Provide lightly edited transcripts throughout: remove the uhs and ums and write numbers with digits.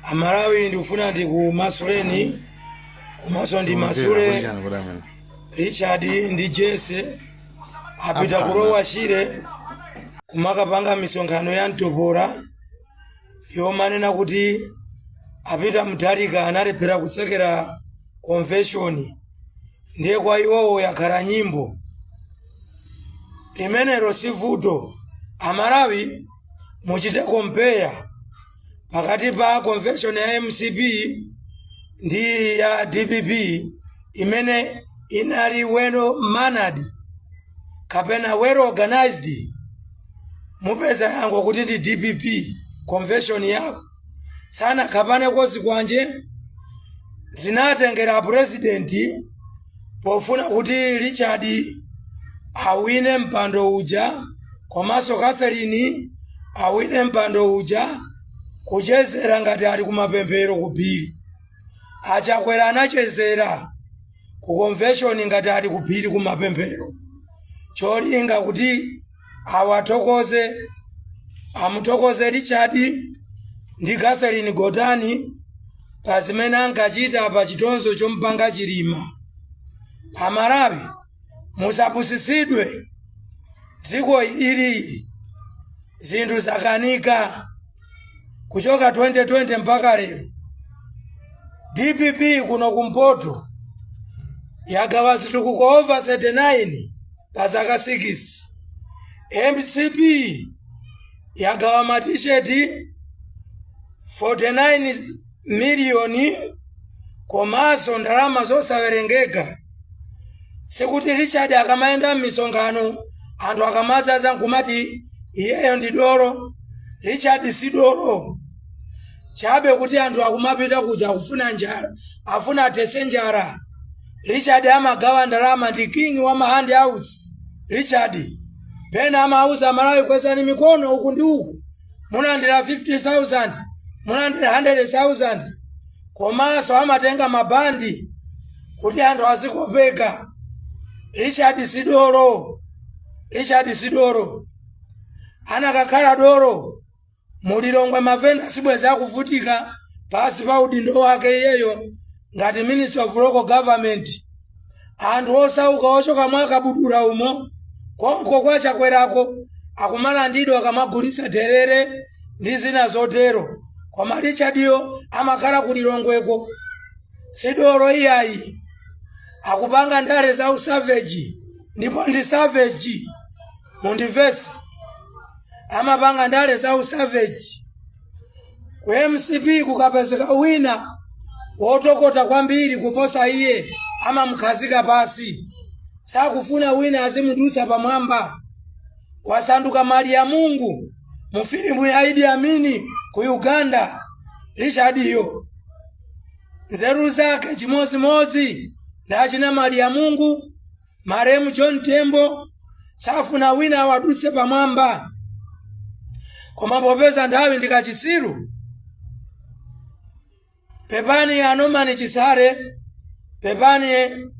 Amalawi, ndikufuna ndikumasuleni komanso Sikumvera ndimasule kuchani kuti amene Richard ndi Jesse apita aphana. Kulowa Shire kumakapanga misonkhano ya mtopola yomanena kuti a Peter Mutharika analephera kutsekera convention, ndiye kwa iwowo yakhala nyimbo. Limenelo si vuto. Amalawi, muchite compare pakati pa convention ya MCP ndi ya DPP imene inali well mannered kapena well organized, mupeza yankho kuti ndi DPP. Convention yako sanakhapane zikwanje, zinatengera president pofuna kuti Richard awine mpando uja komanso Catherine awine mpando uja, kuchezera ngati ali kumapemphero kuphiri. Achakwera anachezera ku convention ngati ali kuphiri kumapemphero, cholinga kuti awathokoze, amuthokoze Richard ndi Catherine Gotani pa zimene ankachita pa chitonzo chompanga Chilima. Amalawi, musapusitsidwe. Dziko ilili zinthu zakanika kuchoka 2020 mpaka lero. DPP kuno kumpoto yagawa zitukuko over 39 pa zaka 6. MCP yagawa matisheti 49 miliyoni komanso ndalama zosawerengeka. Sikuti Richard akamayenda m'misonkhano anthu akamazaza nkumati iyeyo ndi dolo. Richard si dolo, chabe kuti anthu akumapita kuja akufuna njala, afuna athetse njala. Richard amagawa ndalama, ndi king wa ma handouts. Richard pena amauza Malawi, "Kwezani mikono uku ndi uku, mulandira 50,000, mulandira 100,000." Komanso amatenga mabandi kuti anthu azikopeka. Richard sidolo, Richard sidolo. Anakakhala dolo, mulilongwe mavenda sibwezi akuvutika pasi pa udindo wake iyeyo ngati Minister of Local Government. Anthu osauka ochoka mwakabudula umo konko kwachakwerako akumalandidwa akamagulitsa terere ndi zina zotero, koma Richardyo amakhala kulilongweko. Sidolo iyayi, akupanga ndale za usavage, ndipo ndi savage, mundimvetse, amapanga ndale za usavage. Ku MCP kukapezeka wina wotokota kwambiri kuposa iye, amamukhazika pasi, sakufuna wina azimudutsa pamwamba. Wasanduka mali ya Mungu mu filimu ya Idi Amini ku Uganda. Richardiyo nzeru zake chimozimozi ndachina mali ya Mungu, maremu John Tembo, safuna wina awadutse pamwamba. Koma popeza nthawi ndikachitsiru, pepani a Norman Chisale, pepani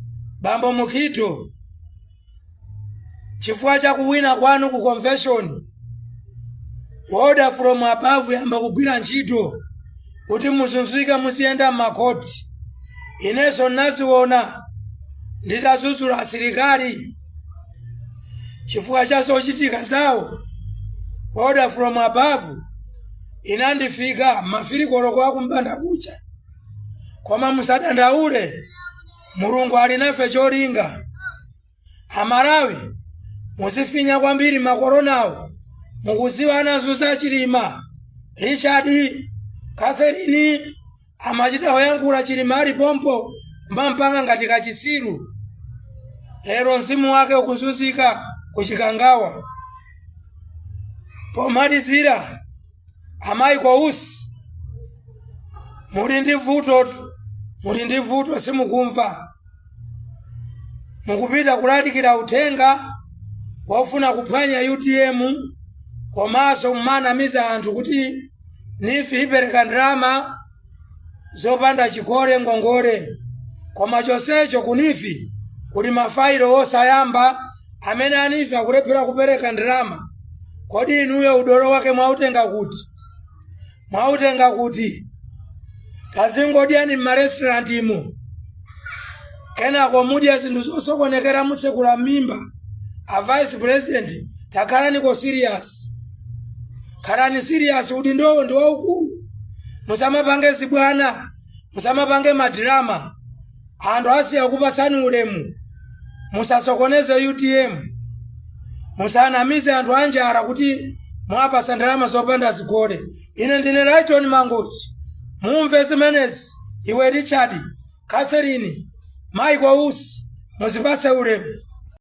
bambo Mukhito, chifukwa cha kuwina kwanu ku convention, order from above yamba kugwira ntchito kuti muzunzike, muziyenda m'makhoti. Inenso naziona nditadzudzula asilikali chifukwa cha zochitika zawo, order from above inandifika mafirikoloko akumpanda kucha. Koma musadandaule, Mulungu ali nafe cholinga. Amalawi, muzifinya kwambiri makoronawo. Mukudziwa anazunza Chilima, Richard, Catherine amachita oyankhula Chilima ali pompo, kumampanga ngati kachitsiru. Lero mzimu wake ukuzunzika kuchikangawa. Pomalizira, amayi Kousi, muli ndi vuto, muli ndi vuto, simukumva. Mukupita kulalikira uthenga wofuna kuphwanya UTM, komanso mumanamiza anthu kuti NEEF ipereka ndalama zopanda chikole, ngongole, koma chonsecho ku NEEF kuli mafailo osayamba amene a NEEF akulephera kupereka ndalama. Kodi inuyo udolo wake mwautenga kuti? Mwautenga kuti? Tazingodyani m'marestaurant imo, kenako mudya zinthu zosokonekera, mutsekula mimba. A vice president, takhalaniko serious, khalani serious. Udindowo ndi waukulu, musamapange zibwana, musamapange madrama. Anthu asiya kupasani ulemu. Musasokoneze UTM, musanamize anthu anjala kuti mwapasa ndalama zopanda zikole. Ine ndine Lighton Mangochi, mumve zimenezi. Iwe Richard, Catherine, Michael Usi, muzipase ulemu.